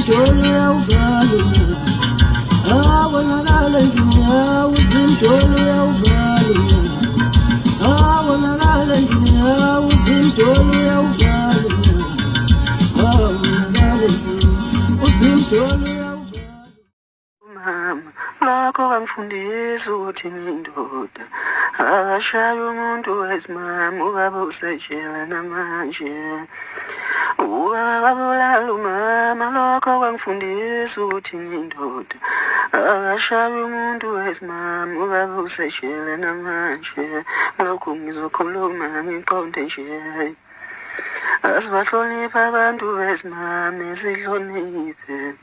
Uzimdolo uyawuvala unyaka. Awonakala endlini yawo, uzimdolo uyawuvala unyaka. Awonakala endlini yawo, uzimdolo uyawuvala unyaka. Awonakala endlini, uzimdolo uyawuvala. Mama, lokho kwangifundisa ukuthi ngiyindoda. Akashayi umuntu wesimame, ubaba usejele namanje. Ubaba wabulala umama, lokho kwangifundisa ukuthi ngiyindoda. Akashayi umuntu wesimame, ubaba usejele namanje. Lokhu ngizokhuluma ngiqonde nje. Asibahloniphe abantu besimame, sihloniphe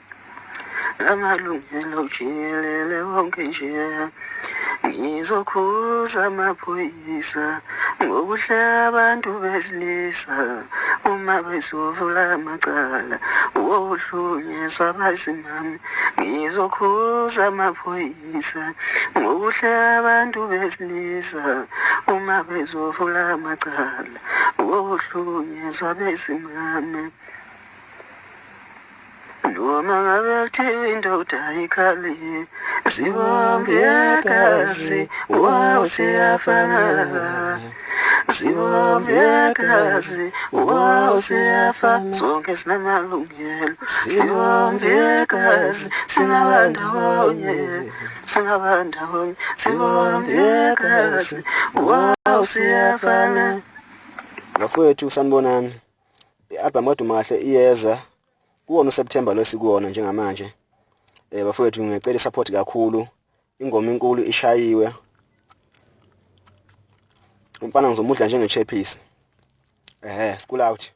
amalungelo jikelele wonke nje. Ngizokhuza amaphoyisa ngokuhleka abantu besilisa uma bezovula amacala wokuhlukunyezwa abasimame. Ngizokhuza amaphoyisa ngokuhleka abantu besilisa uma bezovula amacala wokuhlukunyezwa besimame. Noma ngabe kuthiwa indoda ayikhali, sibomvu yegazi, wow siyafana. Sibomvu yegazi, wow siyafana. Sonke sinamalungelo, sibomvu yegazi, singabandawonye, singabandawonye, sibomvu yegazi, wow siyafana. Bafowethu, sanibonani. I-album kaDumahle iyeza kuwona uSeptember lo esikuwona njengamanje. Bafowethu, ngiyacela isupport kakhulu. Ingoma inkulu ishayiwe. Umfana ngizomudla njenge-cheapis. School out.